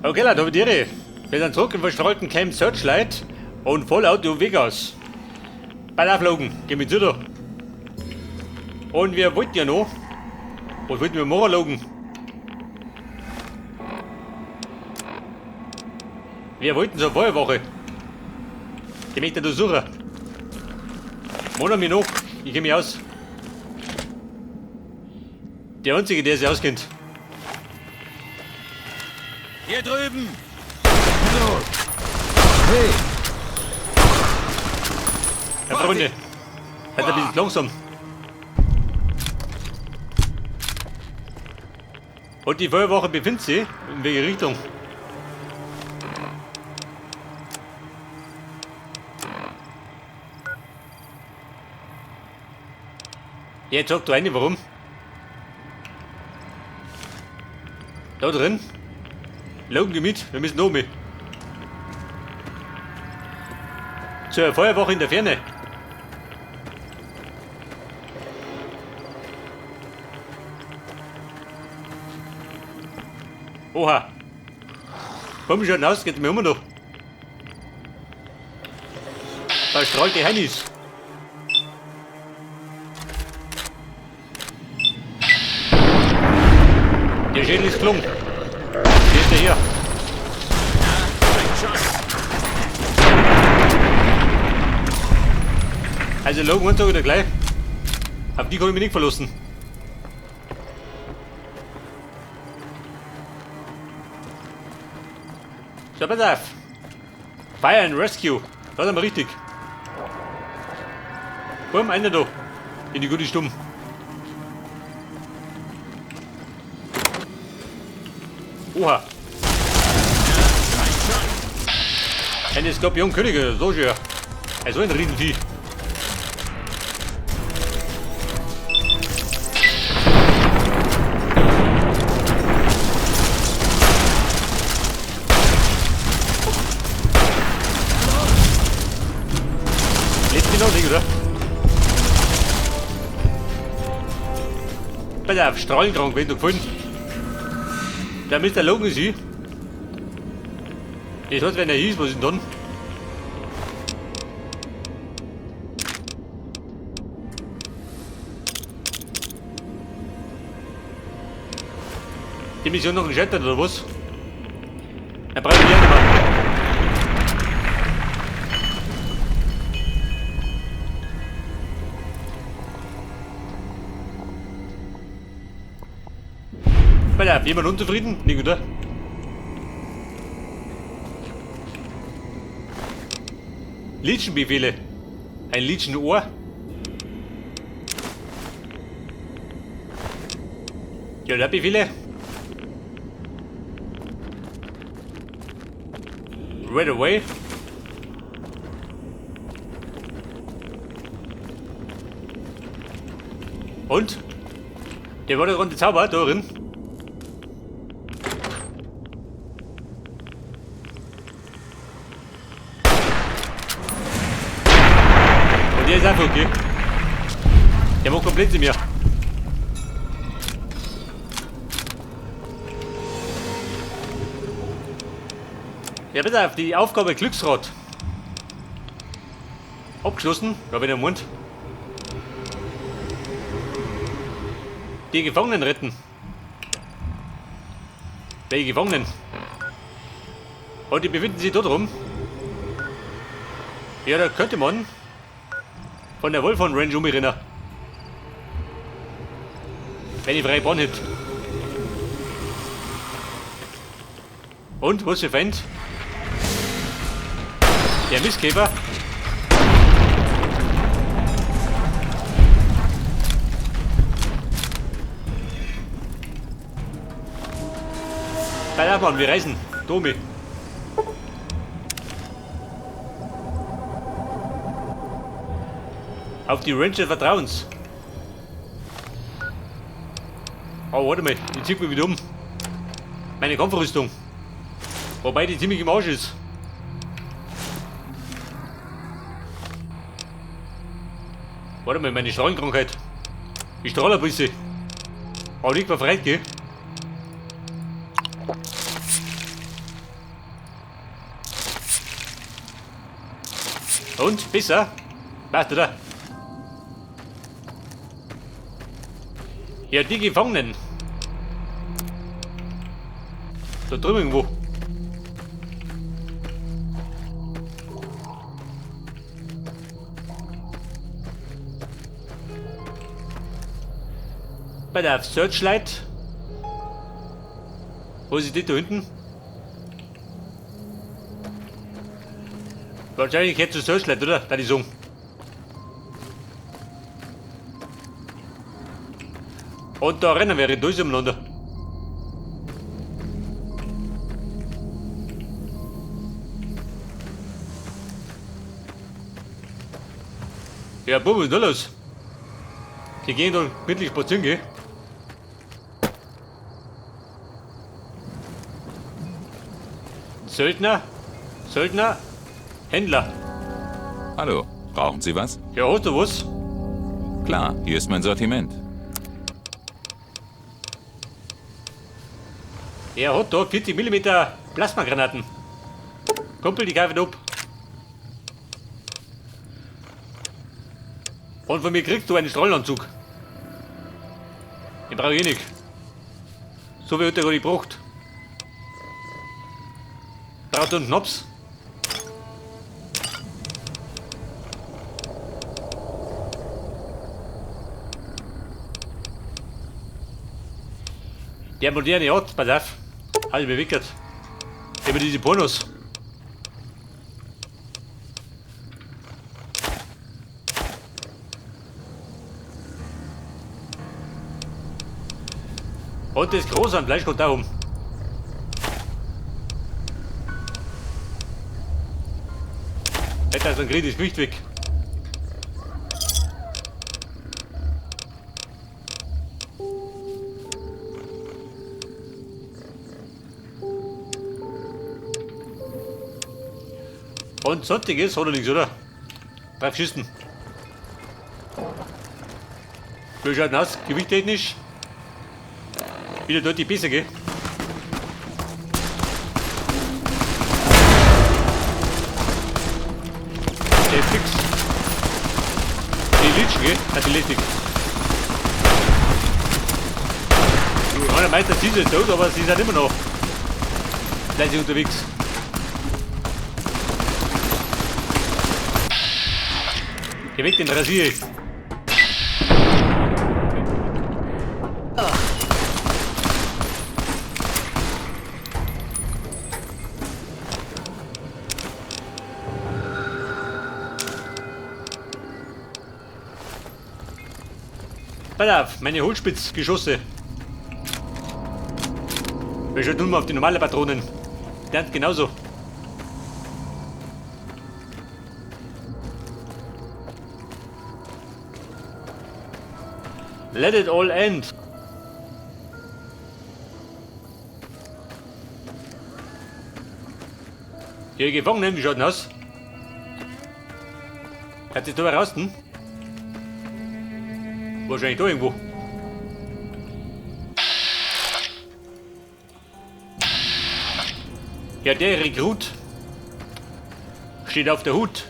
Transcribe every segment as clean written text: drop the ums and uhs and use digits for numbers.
Okay, Leute, habe die Ehre. Wir sind zurück im verstreuten Camp Searchlight und Fallout New Vegas. Bei der Flogen, gehen wir zu da. Und wir wollten ja noch. Was wollten wir machen, Logan? Wir wollten zur Feuerwache. Die möchte da suchen. Machen wir noch. Ich kenne mich aus. Der Einzige, der sich auskennt. Hier drüben! Los! Hey! Ja, Freunde. Halt ein bisschen langsam. Und die Feuerwache befindet sich in welche Richtung? Jetzt sagt du eine, warum? Da drin? Logan die mit, wir müssen oben. Zur Feuerwache in der Ferne. Oha. Komm schon raus, geht mir immer noch. Da strahlt die Heinis. Der Schädel ist gelungen. Hier ist der hier. Also Logan und so wieder gleich. Auf die kann ich mich nicht verlassen. So, pass auf. Fire and Rescue. Das haben wir richtig. Komm, einer da. In die gute Stumm. Oha. Eine Skorpionkönige, so schön. Also ein Riesenvieh. Lebt die noch nicht, oder? Pass auf, strahlenkrank, wenn du gefunden. Der Mr. Logan ist hier. Ich weiß, wenn er hieß, was ist denn dann? Die Mission noch gescheitert, oder was? Er braucht die auch nicht mehr. Pass auf, jemand unzufrieden? Nicht, oder? Legion-Befehle. Ein Legion-Ohr. Ja, der Befehle. Right away. Und? Der wurde gerade zaubert, da drin. Und der ist einfach okay. Der macht komplett zu mir. Ja, bitte auf die Aufgabe Glücksrad. Abgeschlossen, glaube ich, in den Mund. Die Gefangenen retten. Welche Gefangenen? Und die befinden sich dort rum. Ja, da könnte man von der Wolfhorn Ranch umrennen. Wenn ich freie Bahn hätte. Und, was für Feind? Der Mistkäfer. Pass auf, Mann, wir reisen. Domi. Auf die Ranch des Vertrauens. Oh, warte mal, ich zieh mich wieder um. Meine Kampfrüstung. Wobei die ziemlich im Arsch ist. Warte mal, meine Strahlenkrankheit. Ich strahle ein bisschen. Aber nicht befreit, gell? Und? Besser? Passt, oder? Ja, die Gefangenen. Da drüben irgendwo. Bei der Searchlight. Wo ist die da hinten? Wahrscheinlich jetzt zu Searchlight, oder? Da die sagen. Und da rennen wir durch umeinander. Ja, Bub, was ist da los? Die gehen da gemütlich spazieren, gell? Söldner, Söldner, Händler. Hallo, brauchen Sie was? Ja, hast du was? Klar, hier ist mein Sortiment. Er hat da 40 mm Plasmagranaten. Kumpel, die kaufe ich ab. Und von mir kriegst du einen Strahlenanzug. Den brauche ich eh nicht. So wie hat er gar nicht gebraucht. Braucht er einen Schnaps? Der moderne Ort, pass auf. Hab ich mir wickert. Immer diese Pornos. Und das Große an Fleisch kommt da um. Hätte also ein das Gewicht weg. Und sonstiges hat er nichts, oder? Drauf schießen. Wie schaut denn aus? Gewichttechnisch? Wieder deutlich besser, gell? Der ist fix. Die Litschen, gell? Hat die lässig. Ich meine, meistens sind sie tot, aber sie sind immer noch fleißig unterwegs. Geh weg, den rasiere ich. Pass auf, meine Hohlspitzgeschosse. Wir schauen nun mal auf die normale Patronen. Der hat genauso. Let it all end. Die Gefangenen, wie schaut denn aus? Hat sich da raus, hm? Wahrscheinlich da irgendwo. Ja, der Rekrut steht auf der Hut.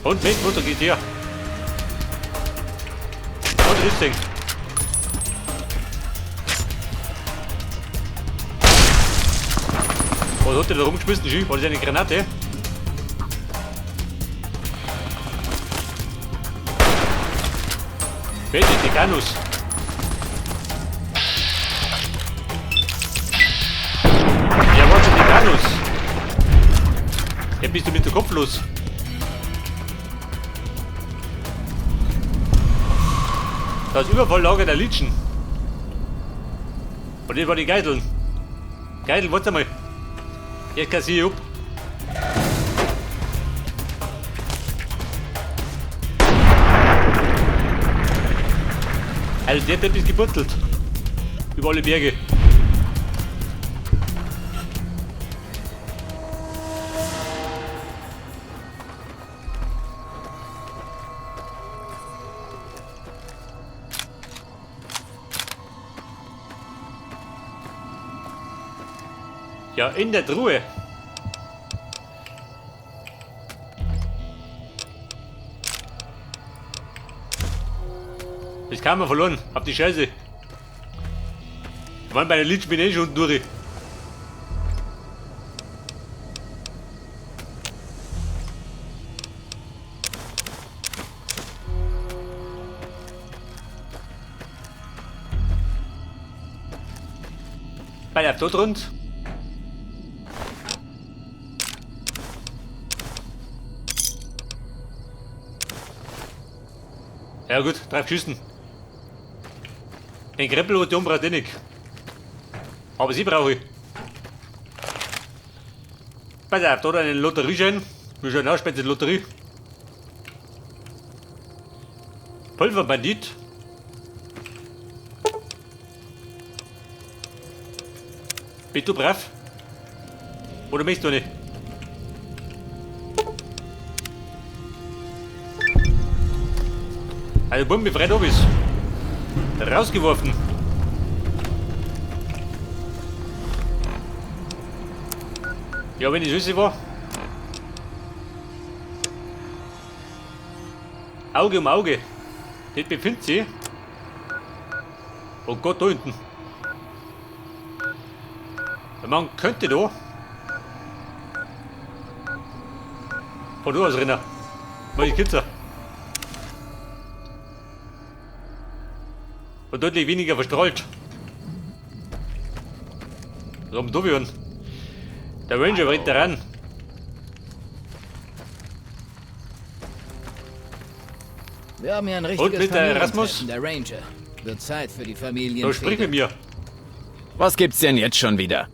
Und mit Mutter geht her. Und das Ding. Was hat der da rumgeschmissen? Schü? War das eine Granate? Bitte, Dekanus. Ja, warte, Dekanus. Ja, bist du mit dem Kopf los? Das Überfalllager der Litschen. Und das war die Geiseln. Geisel, warte mal. Jetzt kassiere ich ab. Also der hat etwas gebuttelt. Über alle Berge. Ja, in der Truhe. Das kann man verloren. Hab die Scheiße. Wir waren bei der Litsch bin eh schon unten durch. Bei der dort rund. Ja gut, drauf geschissen. Den Kreppel und die umbraucht eh nicht. Aber sie brauche ich. Pass auf, da einen Lotterieschein. Wir schauen aus, die Lotterie. Pulverbandit. Bist du brav? Oder möchtest du nicht? Also Bumm, befreit Obis. Rausgeworfen. Ja, wenn ich süße war. Auge um Auge. Das befindet sich. Oh Gott, da hinten. Man könnte da von da aus rennen. Mal die Kitzer. Und deutlich weniger verstrahlt. Was haben wir da wieder? Der Ranger rennt da ran. Wir haben hier ein richtiges Und mit der Erasmus? Der Ranger. Wird Zeit für die Familien. Da sprich mit mir. Was gibt's denn jetzt schon wieder?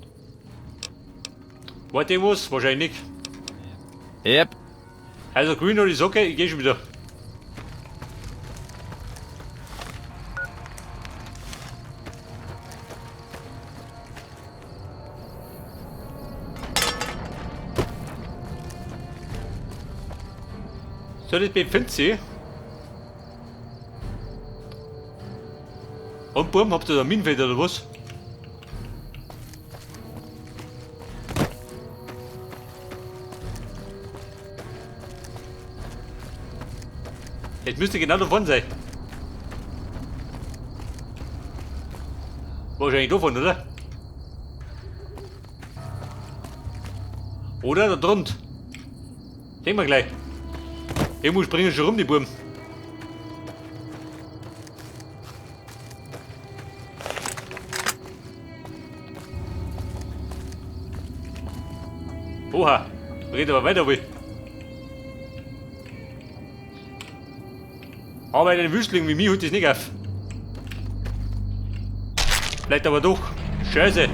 Wollt ihr was? Wahrscheinlich nicht. Yep. Also grün oder die Socke, ich geh schon wieder. So, das befindet sich. Und Burm, habt ihr da ein Minenfeld oder was? Jetzt müsste genau davon sein. Wahrscheinlich davon, oder? Oder da drunter. Sehen wir gleich. Irgendwo springen schon rum, die Buben. Oha, red aber weiter, wohl. Aber einen Wüstling wie mich holt das nicht auf. Vielleicht aber doch. Scheiße.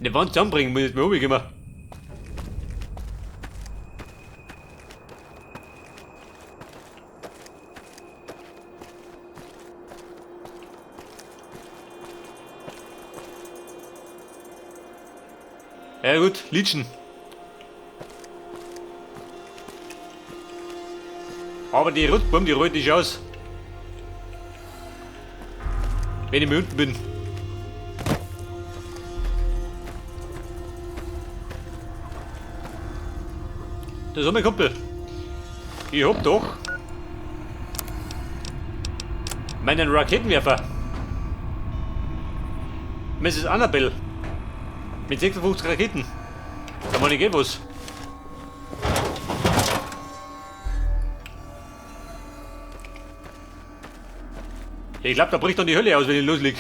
Eine Wand zusammenbringen, muss ich jetzt mal umgehen. Ja gut, Litschen. Aber die Rotbaum, die rollt nicht aus. Wenn ich mal unten bin. Das ist mein Kumpel. Ich hab doch meinen Raketenwerfer. Mrs. Annabelle. Mit 56 Raketen. Da meine ich eh was. Ich glaub, da bricht dann die Hölle aus, wenn ich losleg.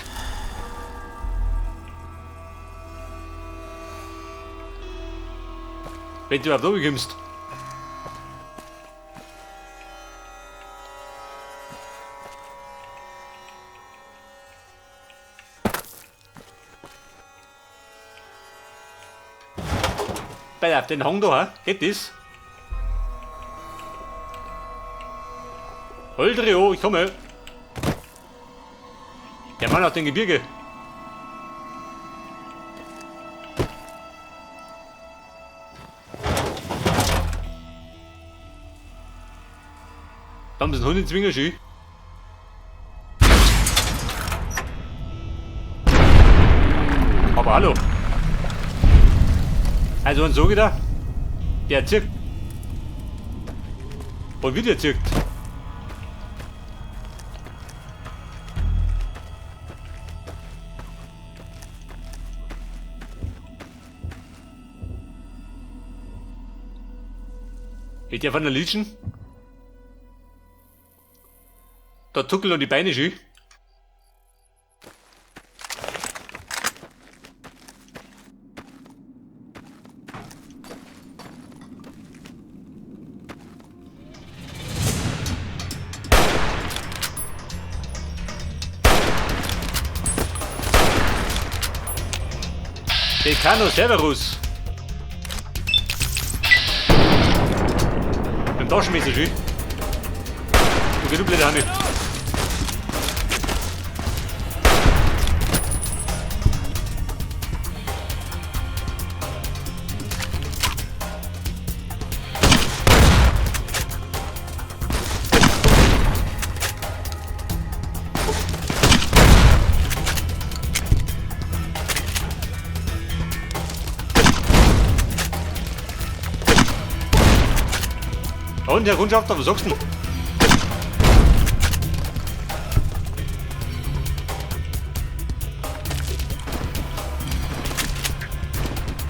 Wenn du überhaupt runterkommst. Pass auf, den Hang da, hä? Geht das? Holdrio, ich komme. Der Mann aus dem Gebirge. Da haben sie einen Hund in den Zwinger, schön. Aber hallo. Also und so wieder. Der zirkt. Und wieder zirkt. Geht der von der Legion? Da tuckeln und die Beine schön. Decano Severus. Mit dem Taschenmesser schön. Und genug blöde Hanne. Und Herr Kundschafter, was sagst du denn?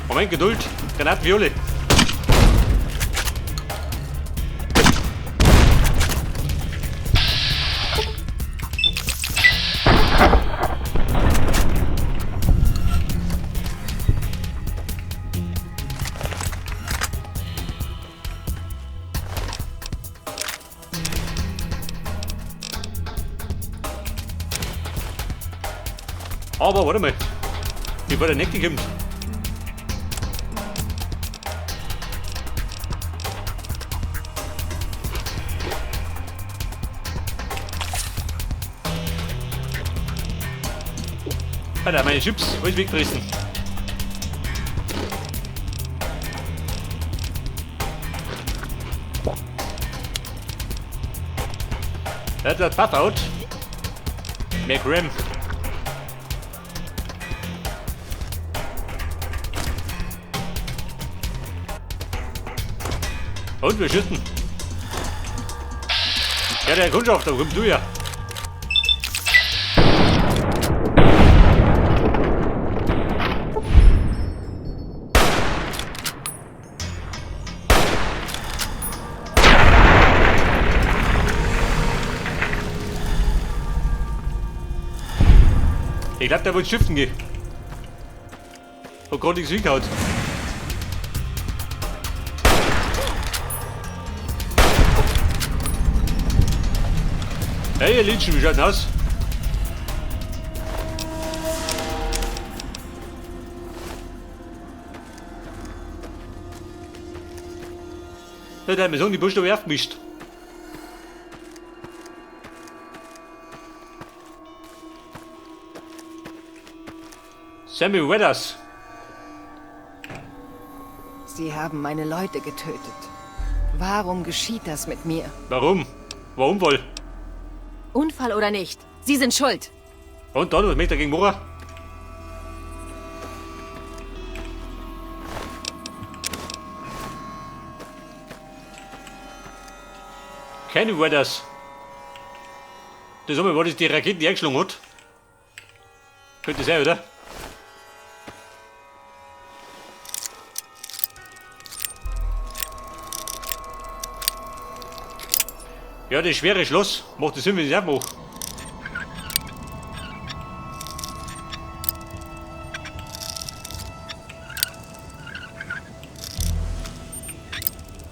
Moment, Geduld. Granatenviole. Aber warte mal. Wie war der nächste kommt? Alter, meine Chips, alles weggerissen. Der hat Pfaff out. Mehr Gram. Und wir schütten. Ja, der Kundschafter, komm du ja. Ich glaub, der wollte schiffen gehen. Hat gerade nichts hingehauen. Hey, ihr Liedchen, wie schaut denn aus? Ja, der hat mir sagen, die Buchstaben aufgemischt. Sammy Weathers. Sie haben meine Leute getötet. Warum geschieht das mit mir? Warum? Warum wohl? Unfall oder nicht? Sie sind schuld. Und dann, was möchte er gegen Mora? Kenny Weathers. Das einmal war das die Rakete, die eingeschlagen hat. Könnte sein, oder? Ja, das schwere Schloss macht das Sinn, wenn ich es aufmache.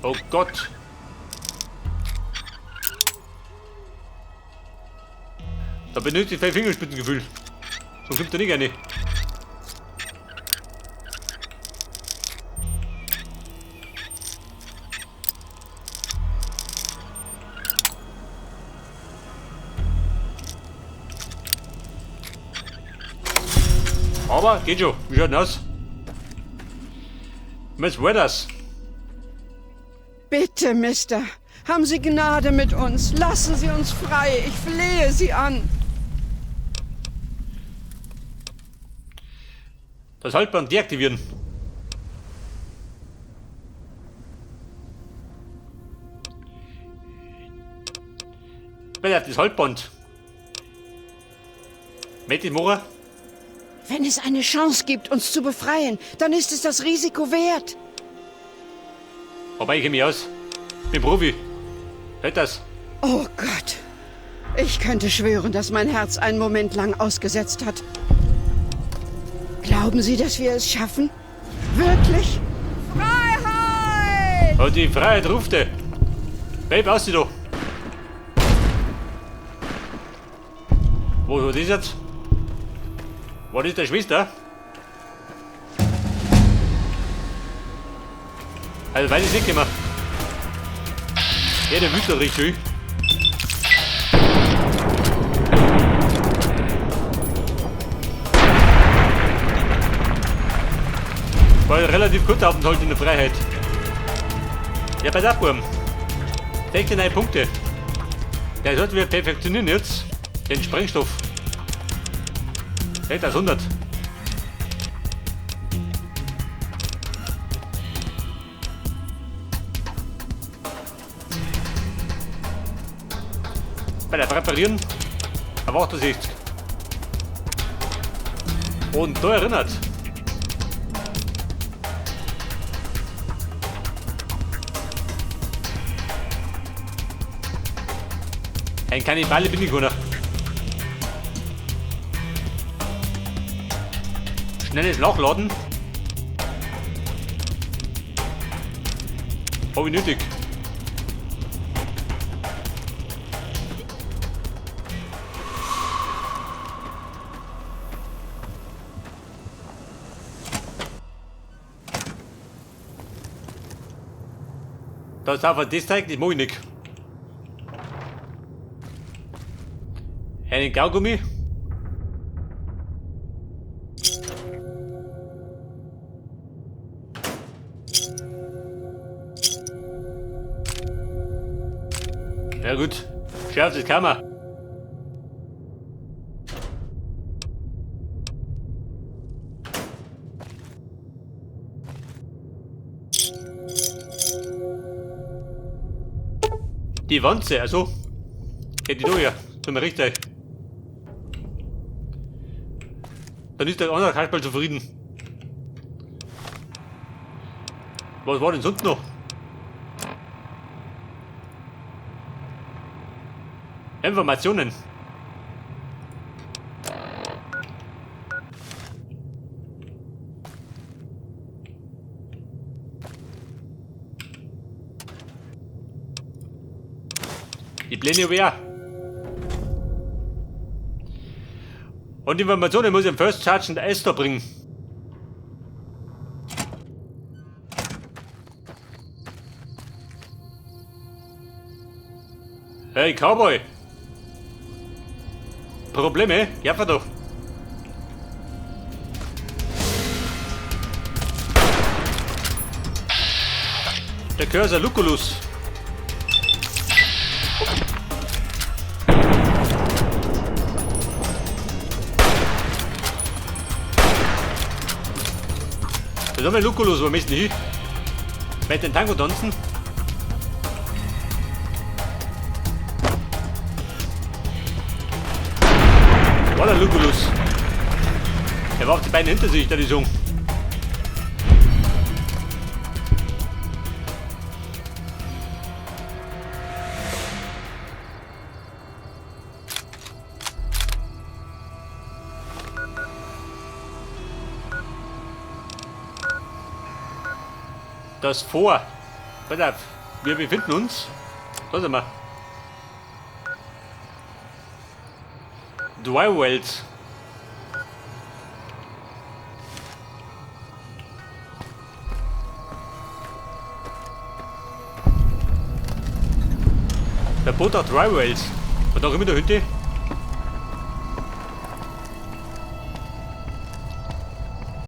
Oh Gott. Da benötigt ich Fingerspitzengefühl. So kommt er nicht rein. Aber geht schon. Wie schaut denn aus? Miss Weathers. Bitte, Mister, haben Sie Gnade mit uns. Lassen Sie uns frei. Ich flehe Sie an. Das Haltband deaktivieren. Pass auf, das Haltband. Möchte ich machen? Wenn es eine Chance gibt, uns zu befreien, dann ist es das Risiko wert. Wobei, ich kenne mich aus. Bin Profi. Hält das? Oh Gott. Ich könnte schwören, dass mein Herz einen Moment lang ausgesetzt hat. Glauben Sie, dass wir es schaffen? Wirklich? Freiheit! Und die Freiheit rufte. Babe, aus sie doch. Wo ist das jetzt? Wo ist der Schwester? Also weiß ich nicht immer. Ja, der wütet richtig schön. War relativ kurzer Aufenthalt in der Freiheit. Ja, pass auf, Burm. 16 Punkte. Der sollten wir perfektionieren jetzt. Den Sprengstoff. 600. Bei der Präparieren auf 68. Und da erinnert. Ein Kannibale bin ich keiner. Schnelles Nachladen. Hab ich nötig. Das auf das zeigt, das mag ich nicht. Einen Kaugummi. Ja gut, schärf das kann man. Die Wanze, also geht die da her, zum Richter. Dann ist der andere Kasperl zufrieden. Was war denn sonst noch? Informationen. Die Pläne wer? Und die Informationen muss ich dem First Sergeant Esther bringen. Hey Cowboy! Probleme? Ja, doch. Der Cursor Lucullus. Das ist Lucullus, wo müssen hin? Mit den Tango tanzen? War der Lucullus. Er warf die Beine hinter sich, der die Song. Das vor. Pass auf, wir befinden uns. Da sind wir. Dry Wells. Der Boot hat Dry Wells. Und auch immer der Hütte.